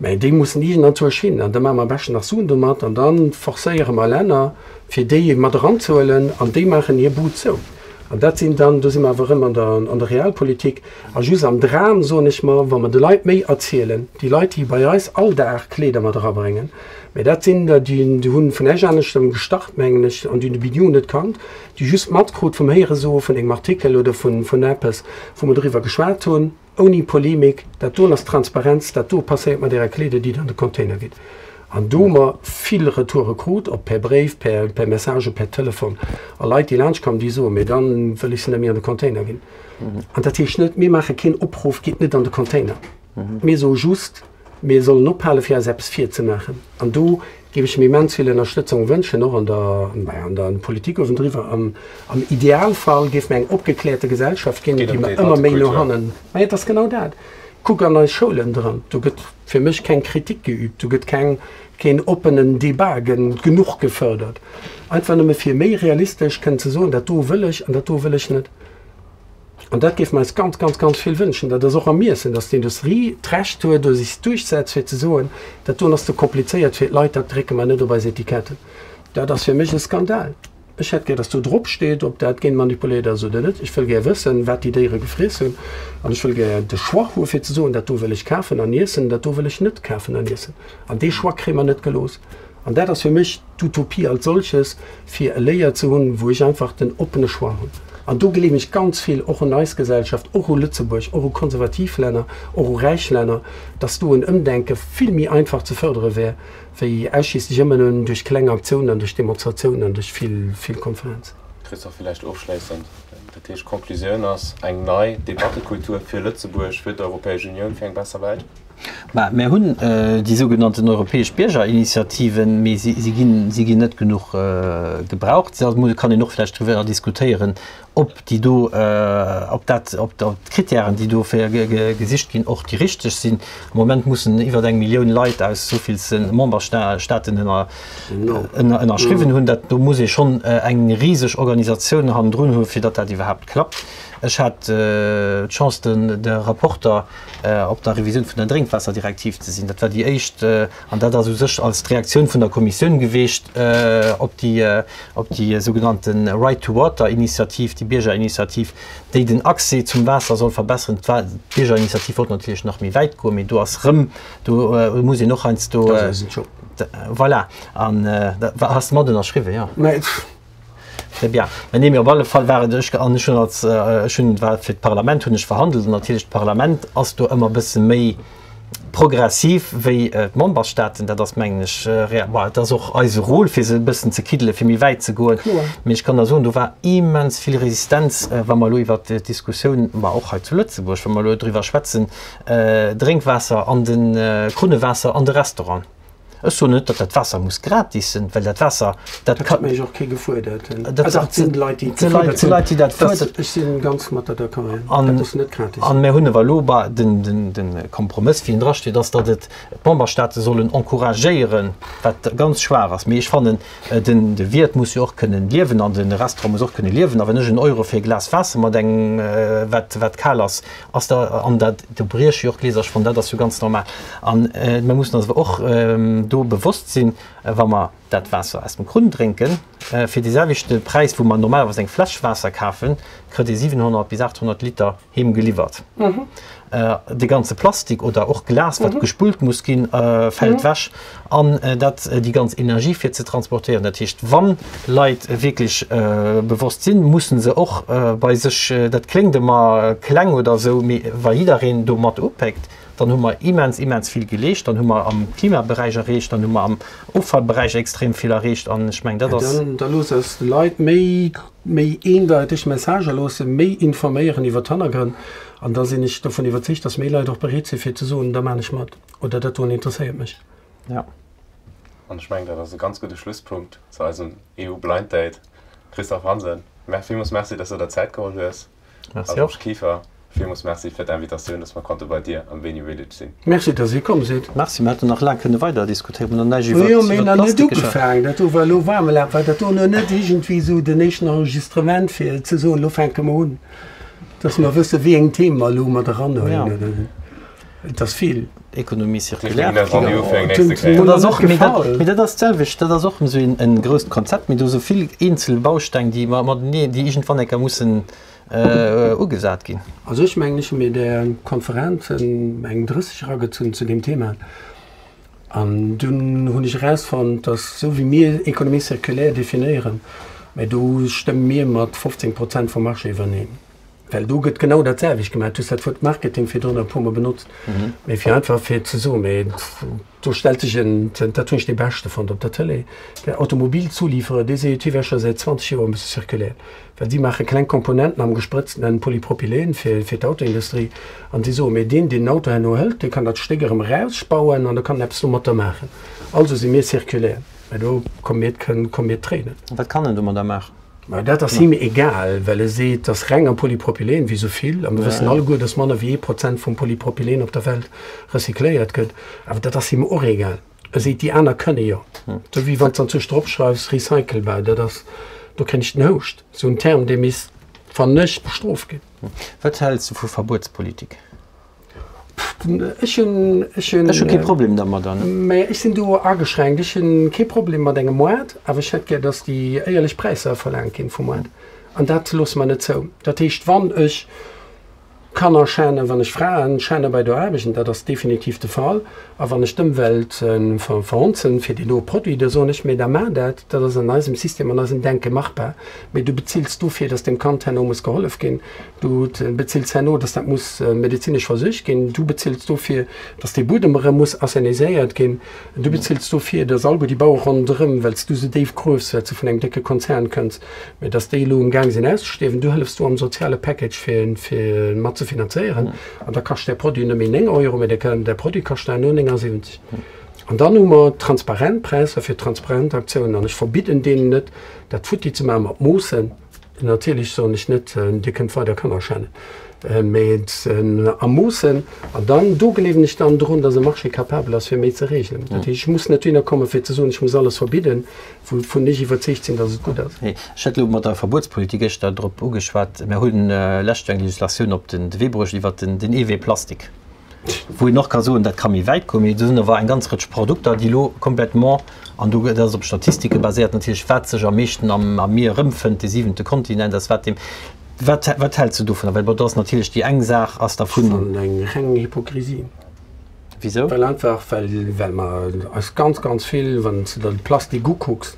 Mä déi mussen iergendanzwousch hin an da maache mer am beschten nach Suen domat an da forcéiere mer Länner, fir déi mat eranzehuelen an déi maachen hir Bud zou. An dat sinn dann, do si mer awer erëm an der, an der Realpolitik a just am Dram, soen ech mer, wa mer de Leit méi erzielen, déi Leit, déi bei eis all Dag Kleeder mat erabréngen, mä dat sinn der, déi hunn vun näischt aneschtem gestart, mengen ech, an déi hunn de Bidon net kannt, déi just matkrut vum Héieresoe vun engem Artikel oder vun, vun eppes, wou mer doriwwer geschwat hunn. Ouni Polemik, dat doen ass Transparenz, dat do passéiert mat Ärer Kleeder, déi Der an de Container gitt. An do hu mer vill Retoure krut, ob per Bréif, per per Message, per Telefon, a Leit, déi laanschtkommen, déi soen, mee dann wëll ech se net méi an de Container ginn. An dat heescht net, mir maache keen Opruff, gitt net an de Container. Mir soe just, Mir sollen ophale fir eis eppes virzemaachen. An do géif ech mir immens vill Ënnerstëtzung wënschen, och an der, naja, an der Politik uewendriwwer. Am, am Idealfall géif mir eng opgekläerte Gesellschaft ginn, déi mer ëmmer méi no hannen. Mä et ass genau dat. Kuck an eis Schoulen dran, do gëtt fir mech keng Kritik geübt, do gëtt keng, keen oppenen Débat genuch gefërdert. Einfach nëmme fir méi realistesch kënnen ze soen, dat do wëll ech an dat do wëll ech net. An dat géife mer eis ganz, ganz, ganz vill wënschen, dat ass och am Iessen, dass d'Industrie d'Recht huet oder sech duerchsetzt, fir ze soen, dat doen ass ze komplizéiert fir d'Leit, dat drécke mer net op eis Etiketten. Dat ass fir mech e Skandal. Ech hätt gär, dass do drop steet, ob dat genmanipuléiert ass oder net. Ech wëll gär wëssen, wat déi Déiere gefriess hunn. An ech wëll gär de Choix hu fir ze soen, dat do wëll ech kafen an iessen, dat do wëll ech net kafen an iessen. An dee Choix kréie mer net gelooss. An dat ass fir mech d'Utopie als solches, fir e Layer ze hunn, wou ech einfach den oppene Choix hunn. An do gleewen ech ganz vill och un eis Gesellschaft, och u Lëtzebuerg, och u konservativ Länner, och u räich Länner, dass do en Ëmdenke vill méi einfach ze fërdere wär, wéi ausschliisslech ëmmer nëmmen duerch kleng Aktiounen an duerch Demonstratiounen an duerch vill, vill Konferenzen. Christophe, villäicht ofschléissend, dat heescht, d'Konklusioun ass, eng nei Debattekultur fir Lëtzebuerg, fir d'Europäesch Unioun, fir eng besser Welt? Mä mir hunn déi sougenannten europäesch Biergerinitiativen, mee si ginn, si ginn net genuch gebraucht. Da kann een och vläicht driwwer diskutéieren, ob déi do, ob dat, ob d'Kritären, déi dofir gesicht ginn, och déi richteg sinn. Am Moment mussen iwwer eng Millioun Leit aus souvilste Memberstaaten ënnerschriwwen hunn. Dat, do muss ee schonn eng riseg Organisatioun hannendrun hunn, fir datt dat iwwerhaapt klappt. Ech hat d'Chance, de Rapporter op der Revisioun vun der Drénkwaasserdirektiv ze sinn. Dat war déi éischt, an dat ass u sech als d'Reaktioun vun der Kommissioun geweecht op déi, op déi sougenannte Right to Water-Initiativ, déi Biergerinitiativ, déi den Accès zum Waasser soll verbesseren. D'Biergerinitiativ wollt natierlech nach méi wäit goen, mee do ass rëm, do muss een och heiansdo. Dat ass eisen Job. Voilà. An da has de mat ënnerschriwwen, jo. Très bien. Mä nee, mee op alle Fall war et, ech, an ech hunn als, ech hunn, war fir d'Parlament hunn ech verhandelt an natierlech d'Parlament ass do ëmmer e bësse méi progressiv wéi d'Memberstaaten. Dat ass mengen ech, bon, et ass och eise Rôle fir se e bëssen ze kiddele fir méi wäit ze goen. Mee ech kann der soen, do war immens vill Resistenz, wa mer elo iwwert d'Diskussioun, ma och hei zu Lëtzebuerg, wa mer elo driwwer schwätzen, Drénkwaasser an de Krunnewaasser an de Restauranten. Ech soen net, datt dat Waasser muss gratis sinn, well dat Waasser, dat Dat huet mech och kee gefuerdert. Dat dach, et sinn Leit, déi et gefuerdert hunn. Leit, déi dat fuerderen. Ech si ganz mat der d'accord, jo. Dat muss net gratis sinn. An mir hunn awer elo bah den Kompromëss, wéi en drasteet, ass, datt et d'Memberstaate sollen encouragéieren, wat ganz schwaach ass. Mee ech fannen, den de Wiert muss jo och kënnen liewen an de Restaurant muss och kënne liewen. A wann ech en Euro fir e Glas Waasser mat engem, wat wat kal ass, Ass da, an dat, do brieche jo och d'Gläser, ech fannen dat ass jo ganz normal. An mir mussen eis awer och do bewosst sinn, wa mer dat Waasser aus dem Krunn drénken, fir dee selwechte Präis wou mer normalerweis eng Fläsch Waasser kafen, kritt ee 700 bis 800 Liter heem geliwwert. Dee ganze Plastik oder och Glas wat gespullt muss ginn, fält wech an dat, déi ganz Energie fir ze transportéieren. Dat heescht, wann Leit wierklech bewosst sinn, mussen se och bei sech, dat kléngt ëmmer kleng oder esou, mee wa jiddereen do mat upéckt, dann hu mer immens, immens vill geleescht, dann hu mer am Klimaberäich erreecht, dann hu mer am Offallberäich extrem vill erreecht an ech mengen, dat ass. Da looss eis de Leit méi, méi eendeiteg Messager loossen, méi informéieren iwwer d'Hannergrënn an da sinn ech dovun iwwerzeegt, dass méi Leit och bereet sinn, fir ze soen, da maan ech mat oder dat doen interesséiert mech. Ja. An ech mengen, dat ass e ganz gudde Schlusspunkt zu eisem EU Blind Date. Christophe Hansen, villmools Merci, dass du der Zäit geholl hues. Merci och. A Georges Kieffer, villmools Merci fir d'Invitatioun, dass mer konnte bei dir am Venu Village sinn. Merci, dass dir komm sidd. Merci, mir hätten nach laang kënne weider diskutéieren, mir hunn nach näischt iwwert Jo, mir hunn nach net Plastik geschwat. ugefaangen. Dat do war elo waarm. War dat do elo net iergendwéi esou den éischten Enregistrement, fir ze soen, elo fänke mer un, dass mer wësse wéi eng Theme mer elo mat eranhuelen oder esou? Et ass vill. Économie circulaire. Mee dat ass d'selwecht, dat ass och esou en grousst Konzept, mee do sou vill eenzel Bausteng, déi mateneen, déi iergendwann eng Kéier mussen ugesat ginn. Also ech mengen, ech hu mir där Konferenzen eng 30 eragezunn zu deem Thema an dunn hunn ech erausfonnt, datt esou wéi mir Économie circulaire definéieren, mä do stëmme mir mat 15 Prozent vum Marché iwwerneen. Well do gëtt genau dat selwecht gemaach. Du hues dat Wuert Marketing virdrun e puermol benotzt, mee fir einfach fir ze soen, mee do stellt sech en, dat hunn ech dee beschte fonnt op der Tëlee, der Automobilzulieferer, dee seet, hie wär scho säit 20 Joer e bësse circulaire, well si maache kleng Komponenten am gesprëtztenen Polypropylen fir fir d'Autoindustrie an si soen, mee deen, deen den Auto herno hëlt, dee kann dat Stéck erëm erausspauen an da kann en eppes domatter maachen. Also si mir circulaire. Mä do komme mir, komme mir d'Tréinen. Wat kann en domadder maachen? Mä dat ass him egal, well e seet, dass reng am Polypropylen, wéi esou vill, a mir wëssen alleguer, dass manner wéi ee Prozent vum Polypropylen op der Welt recycléiert gëtt, awer dat ass him och egal. E seet, déi aner kënne jo. Esou wéi wann s de an Zuch dropschreifs, recycelbar, dat ass, do kréien ech den Houscht. Esou en Term, dee misst, fannen ech, bestrooft ginn. Wat häls de vu Verbuetspolitik? Ech hunn, ech hunn. Ech hu kee Problem dermadder. Mä ech sinn do ageschränkt. Ech hunn kee Problem mat engem Moart, awer ech hätt gär, datt déi éierlech Präisser verlaangt ginn vum Moart. An dat loosse mer net zou. Dat heescht, wann ech. Kanner schänen, wann ech Fraen schäne bei der Aarbecht, an dat ass definitiv de Fall, a wann ech d'Ëmwelt verhonzen fir deen do Produit, da soen ech, mee da maach dat, dat ass an eisem System, an eisem Denke machbar, mee du bezills dofir, dass dem Kand herno muss gehollef ginn, du bezills herno, dass dat muss medezinesch versuergt ginn, du bezills dofir, dass dee Buedem erëm muss assainiséiert ginn, du bezills dofir, dass alleguer déi Bauere ronderëm, well s du esou déif gruefs, well s du vun engem décke Konzern kënns, Mee dass déi elo um Gaang sinn auszestierwen, du hëllefs do am soziale Package fir fir mat ze finanzéieren. An da kascht däi Produit net méi 9 Euro, mee däi Produit kascht herno 79. An dann hu mer transparent Präisser fir transparent Aktiounen. An ech verbidden deenen net, dat futti ze maachen mat Moossen. Natierlech soen ech net, Dir kënnt weider Kanner schännen, mee a Moossen. An dann, do gleewen ech dann drun, dass e Marché capabel ass, fir méi ze regelen. Dat heescht, ech muss net dohinner kommen, fir ze soen, ech muss alles verbidden, Wouvun ech iwwerzeegt sinn, datt et gutt ass. Ech hat elo mat der Verbuetspolitik éischter drop ugeschwat. Mir hunn lescht Joer eng Legislatioun op de Wee bruecht iwwert den Eewee-Plastik, wou een och ka soen, dat ka méi wäit goen. Mee do sinn awer eng ganz Rëtsch Produkter, déi elo complètement, an do, dat ass op Statistike baséiert natierlech, wat sech am meeschten am Mier erëmfënnt, de siwente Kontinent ass, wat deem. Wat, wat häls de dovunner? Well bon, do ass natierlech déi eng Saach ass dervun. Ech fannen eng reng Hypokrisie. Wisou? Well einfach, well, well mer eis ganz, ganz vill, wann s de der de Plastik ukucks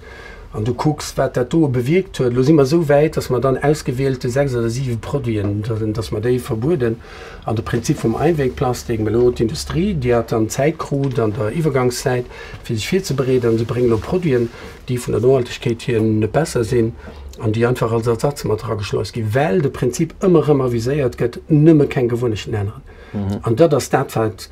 an du kucks, wat dat doe bewierkt huet, elo si mer esou wäit, dass mer dann ausgewielte 6 oder 7 Produiten, dass mer déi verbueden an de Prinzip vum Einwegplastik, mä elo d'Industrie, déi hat dann Zäit krut an der Iwwergangszäit, fir sech virzebereeden an se bréngen elo Produiten, déi vun der Nohaltegkeet hier net besser sinn an déi einfach als Ersatz mat erageschleust ginn, well de Prinzip ëmmer erëm aviséiert gëtt, nëmme keng Gewunnechten änneren. An dat ass dat, wat,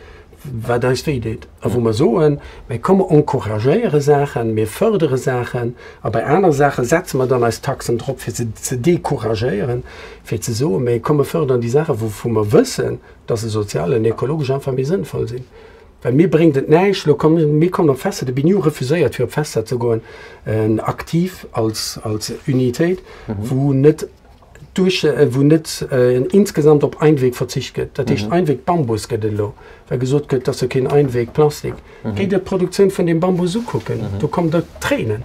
wat eis wéi deet a wou mer soen, Mä komm, mer encouragéiere Saachen, mir fërdere Saachen a bei anere Saache setze mer dann eis Taxen drop, fir se ze decouragéieren, fir ze soen, Mä komm, mer fërderen déi Saachen, wou mer wëssen, dass se sozial an ekologesch einfach méi sënnvoll sinn. Well mir bréngt et näischt, elo komm, mir kommen op Fester, de Biniou refuséiert, fir op Fester ze goen, aktiv als, als Unitéit, wou net, duerch wou net insgesamt op Einweg verzicht gëtt. Dat heescht Einweg Bambus gëtt et elo, well gesot gëtt, dass jo keen Einweg Plastik. Géi der d'Produktioun vun deem Bambus ukucken, do kommen der d'Tréinen.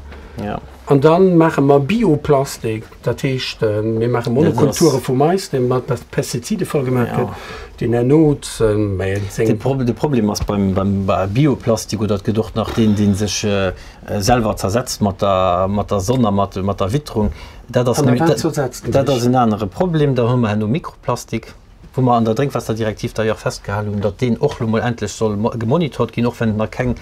An da maache mer Bioplastik, dat heescht mir maache Monokulture vu Mais, dee mat Pestizide voll gemaach gëtt, deen herno seng. De Problem ass beim Bioplastik, oder et gëtt och nach deen, dee sech selwer zersetzt mat der Sonn a mat der Witterung, Dat ass, dat ass en anere Problem. Da hu mer herno Mikroplastik, wou mer an der Drénkwaasserdirektiv d'ailleurs festgehalen hunn, datt deen och elo mol endlech soll gemonitort ginn, och wann et nach keng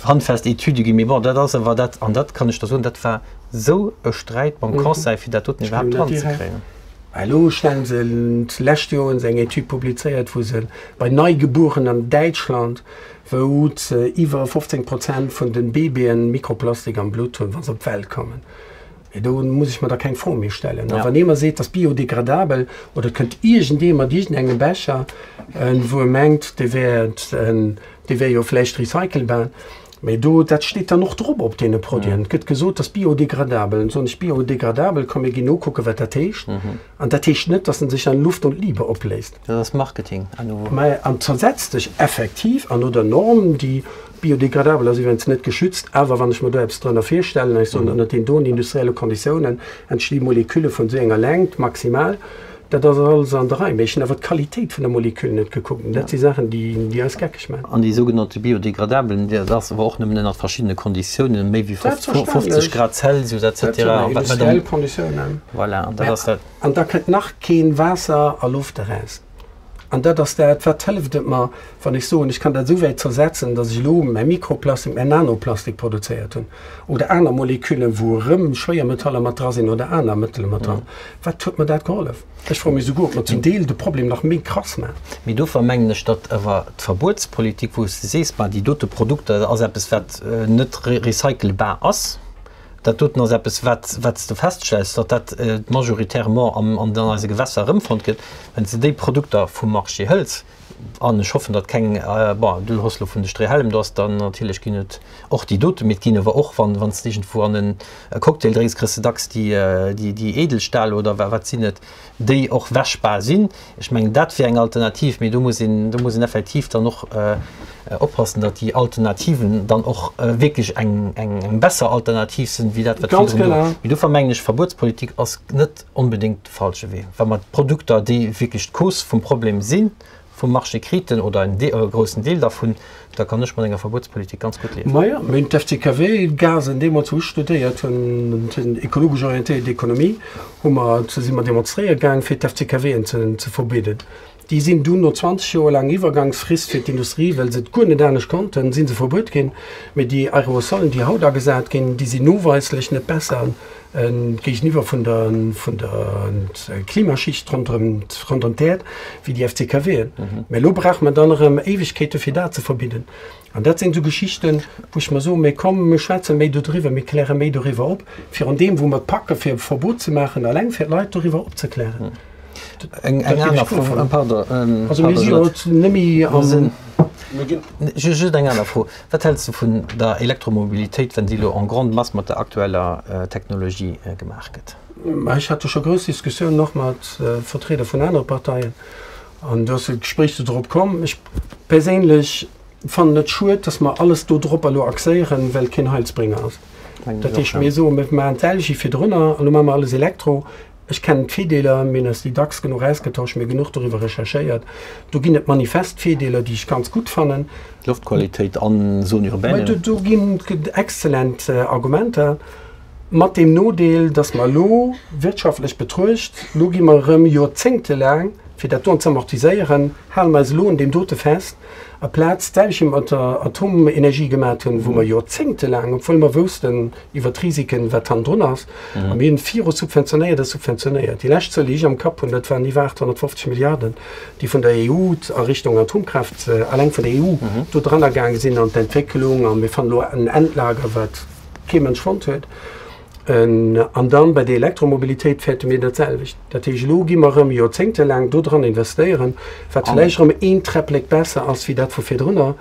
handfest Etüde ginn. Mee bon, dat ass awer dat, an dat kann ech der soen, dat war esou e Sträit mam Conseil, fir dat doten iwwerhaapt eranzekréien. Elo stellen se, d'lescht Joer hu se eng Etüd publizéiert, wou se bei Neigebuerenen an Däitschland, wou iwwer 15 Prozent vun de Babyen Mikroplastik am Blutt hunn, wa se op d'Welt kommen. Mee do muss ech mer da keng Fro méi stellen. A wann ee mer seet, dat ass biodegradabel oder et kënnt iergendee mat iergendengem Becher, wou e mengt, dee wär, dee wär jo vläicht recycelbar, mee do, dat steet dann och drop op deene Produiten. Et gëtt gesot, dat ass biodegradabel. Dann soen ech, biodegradabel, komm mir ginn nokucken, wat dat heescht. An dat heescht net, dass en sech an Luft und Liebe opléist. Dat ass Marketing à nouveau. Mä an zersetzt sech effektiv an no der Norm, déi biodegradabel ass, iwwregens net geschützt, awer wann ech mer do eppes drënner virstellen, an ech soen, ënnert deenen doen industrielle Konditiounen entsti Molekülle vun esou enger Längt maximal, dat ass alles an der Rei. Mä ech hunn awer d'Qualitéit vun der Moleküll net gekuckt. An dat si Saachen, déi, déi eis geckeg maachen. An déi sougenannte biodegradabelen, dat ass awer och nëmmen ënnert verschiddene Konditiounen, méi wéi 50 Grad Celsius et cetera. Dat sinn industriell Konditiounen. Voilà, an dat ass dat. An da kënnt nach keen Waasser a Loft eraus. An dat ass dat, wat hëlleft et mer, wann ech soen, ech kann dat esou wäit zersetzen, datt ech elo mäi Mikroplastik, mäin Nanoplastik produzéiert hunn oder aner Moleküllen, wou erëm Schwéiermetaller mat dra sinn oder aner Mëttele mat dran. Wat huet mer dat gehollef? Ech froe mech souguer, ob mer zum Deel de Problem nach méi krass maachen. Mee dofir mengen ech, datt awer d'Verbuetspolitik, wou s de sees, ma déi dote Produkter, dat ass eppes, wat net recycelbar ass, Dat doten ass eppes, wat, wat s de feststells, datt dat majoritairement am, an eise Gewässer erëmfonnt gëtt. Wann s de déi Produkter vum Marché hëls. An ech hoffen, datt keng, bon, du hues elo vun de Stréihällem, do ass dann natierlech ginn et och déi dote, mee et ginn awer och, wann wann s de iergendwou an en Cocktail drénks, kriss de dacks déi déi Edelstahl oder wat sinn et, déi och wäschbar sinn. Ech mengen, dat wier eng Alternativ, mee do muss een, do muss een effektiv dann och oppassen, datt déi Alternativen dann och wierklech eng eng besser Alternativ sinn, wéi dat, wat virdrun do war. Mee dofir mengen ech, Verbuetspolitik ass net onbedéngt de falsche Wee, wa mer d'Produkter, déi wierklech d'Cause vum Problem sinn, vum Marché kriten oder en groussen Deel dervun, da kann ech mat enger Verbuetspolitik ganz gutt liewen. Majo, mir hunn d'FCKW-Gasen deemools, wou ech studéiert hunn, ekologesch orientéiert Ekonomie, hu mer, si mer demonstréiere gaang, fir d'FCKWen ze verbidden. Déi sinn dunn no 20 Joer laang Iwwergangsfrist fir d'Industrie, well se et guer net anescht konnten, si se verbuet ginn. Mee déi Aerosolen, déi haut agesat ginn, déi sinn noweislech net besser géigeniwwer vun der vun der Klimaschicht ronderëm ronderëm d'Äerd wéi déi FCKWen. Mä elo brauche mer dann erëm Éiwegkeete fir dat ze verbidden. An dat sinn esou Geschichten, wou ech mer soen, Mee komm, mir schwätze méi dodriwwer, mir kläre méi doriwwer op, virun deem, wou mer et packe fir e Verbot ze maachen, eleng fir d'Leit doriwwer opzeklären. Eng aner Fro, pardon. Also mir si jo haut net méi am. Just eng aner Fro, Wat häls de vun der Elektromobilitéit, wenn déi elo en grande masse mat der aktueller Technologie gemaach gëtt? Mä ech hat do scho grouss Diskussiounen och mat Vertrieder vun anere Parteien an do ass jo d'Gespréich do drop komm. Ech perséinlech fannen et schued, datt mer alles do drop elo axéieren, well et keen Heilsbringer ass. Dat heescht, mir soen, mir maachen d'LG virdrunner an elo maache mer alles Elektro. Ech kennen d'Virdeeler, mir hunn eis déi dacks genuch ausgetosch, mir hu genuch doriwwer recherchéiert. Do ginn et manifest Virdeeler, déi ech ganz gutt fannen. Loftqualitéit an Zone urbaine. Do ginn et exzellent Argumenter, mat deem Nodeel, dass mer elo, wirtschaftlech betruecht, elo gi mer erëm joerzéngtelaang, fir dat doen ze amortiséieren, hale mer eis elo un deem dote fest, aplaz d'selwecht wéi mer mat der Atomenergie gemat hunn, wou mer joerzéngtelaang, obwuel mer woussten iwwert d'Risiken, wat hannendrun ass, a mir hunn viru subventionéiert a subventionéiert. Déi lescht Zuel, déi ech am Kapp hunn, dat waren iwwer 850 Milliarden, déi vun der EU a Richtung Atomkraaft, alleng vun der EU, do dranner gaange sinn an d'Entwécklung, a mir fannen elo en Endlager, wat kee Mënsch fonnt huet. An dann bei der Elektromobilitéit fäerte mir dat selwecht. Dat heescht, elo gi mer erëm joerzéngtelaang do dran investéieren, wat vläicht erëm een Träpplek besser ass wéi dat vu virdrunner,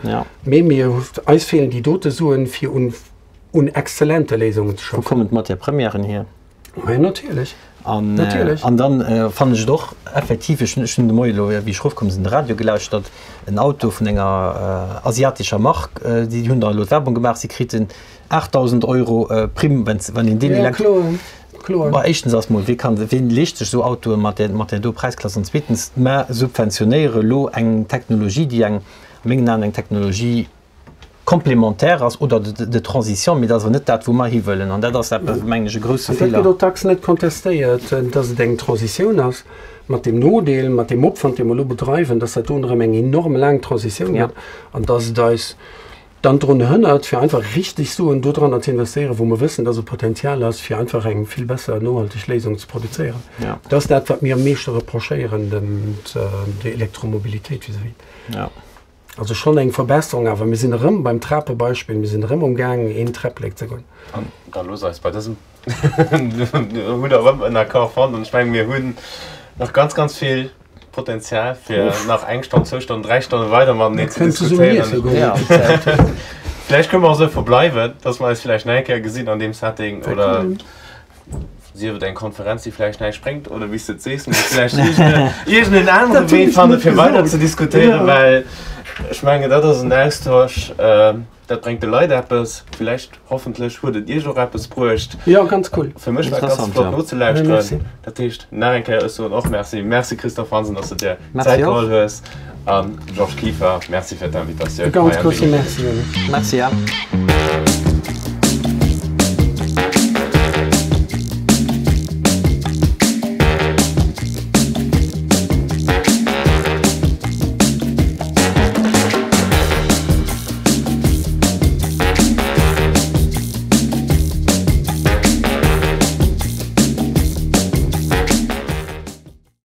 mee mir, eis feelen déi dote Suen, fir un, un exzellente Léisungen ze schaffen. Wou kommen d'Matière premièren hier? Majo, natierlech. An, natierlech. An dann fannen ech et och effektiv, ech hunn, ech hunn de Moie elo, wéi ech erofkomm sinn, de Radio gelauschtert, en Auto vun enger asiatescher Mark, déi hunn da elo d'Werbung gemaach, si kriten 8.000 Euro Primm, wann een deen Elektro. Kloer. Bon, éischtens ass mol, wee kann, ween leescht sech esou Autoe mat där, mat där do Präisklass? An zweetens, mer subventionéiere elo eng Technologie, déi eng, a mengen Aen, eng Technologie complémentaire ass oder de, de transition, mee dat ass awer net dat, wou mer hiwëllen. An dat ass eppes, mengen ech, e grousse An dat Feeler. gëtt och dacks net contestéiert, dass et eng Transitioun ass, mat deem Nodeel, mat deem Opwand, dee mer elo bedreiwen, dass dat do erëm eng enorm laang Transitioun gëtt an dass et eis, dann drun hënnert, fir einfach richteg Suen dodranner ze investéieren, wou mer wëssen, dass e Potenzial ass, fir einfach eng vill besser nohalteg Léisung ze produzéieren. Dat ass dat, wat mir am meeschte reprochéieren dem, der Elektromobilitéit vis-à-vis. Also schonn eng Verbesserung, awer mir sinn erëm beim Trapebeispill, mir sinn erëm umgaangen, een Träpplek ze goen. An da looss eis bei dësem hunn erëm en Accord fonnt. An ech mengen, mir hunn nach ganz, ganz vill Potenzial fir nach eng Stonn, zwou Stonnen, dräi Stonne weider mateneen ze diskutéieren. Vläicht kënne mer och esou verbleiwen, dass mer eis vläicht nach eng Kéier gesinn an deem Setting oder sief et eng Konferenz, déi vläicht näischt bréngt oder wéi s de et sees, mee vläicht iergend en anere Wee fanne fir weider ze diskutéieren, well ech mengen, dat ass en Austausch, Dat bréngt de Leit eppes, villäicht, hoffentlech huet et Iech och eppes bruecht. Jo, ganz cool. Fir mech war et ganz flott nozelauschteren. Dat heescht, nach eng Kéier, ech soen och Merci. Merci Christophe Hansen, dass de dir Zäit geholl hues. A Georges Kieffer, Merci fir d'Invitatioun. E ganz grousse Merci un iech. Merci, ja.